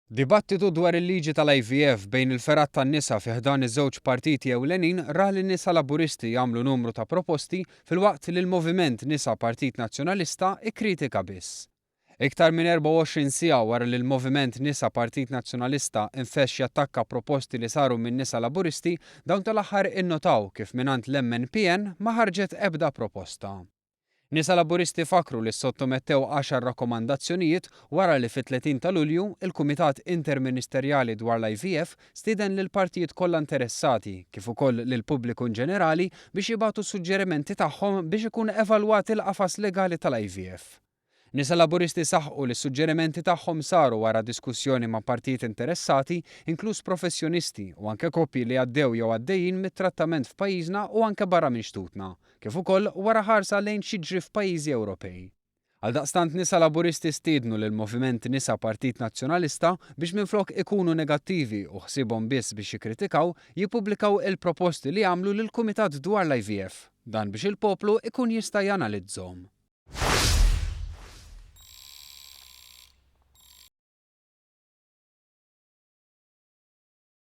Dibattitu dwar il-liġi tal-IVF bejn il-fergħat tan-nisa fi ħdan iż-żewġ partiti ewlenin ra lin-nisa Laburisti jagħmlu numru ta' proposti filwaqt li l-Moviment Nisa Partit Nazzjonalista kkritika biss. Iktar minn 24 siegħa wara li l-Moviment Nisa Partit Nazzjonalista infexx jattakka proposti li saru min-nisa Laburisti, dawn tal-aħħar innotaw kif mingħand l-MNPN ma ħarġet ebda proposta. Nisa Laburisti fakkru li ssottomettew għaxar rakkomandazzjonijiet wara li fit-30 ta' Lulju, il-Kumitat Interministerjali dwar l-IVF stieden lill-partijiet kollha interessati kif ukoll lill-pubbliku inġenerali biex jibagħtu s-suġġerimenti tagħhom biex ikun evalwat il-qafas legali tal-IVF. Nisa Laburisti saħqu li s-suġġerimenti tagħhom saru wara diskussjoni ma' partijiet interessati, inkluż professjonisti u anke koppji li għaddew jew għaddejjin mit-trattament f'pajjiżna u anke barra minn xtutna, kif ukoll wara ħarsa lejn x'jiġri f'pajjiżi Ewropej. Għaldaqstant Nisa Laburisti stiednu lill-Moviment Nisa Partit Nazzjonalista biex minflok ikunu negattivi u ħsiebhom biss biex jikkritikaw, jippubblikaw il-proposti li għamlu lill-Kumitat dwar l-IVF. Dan biex il-poplu ikun jista' janalizzhom.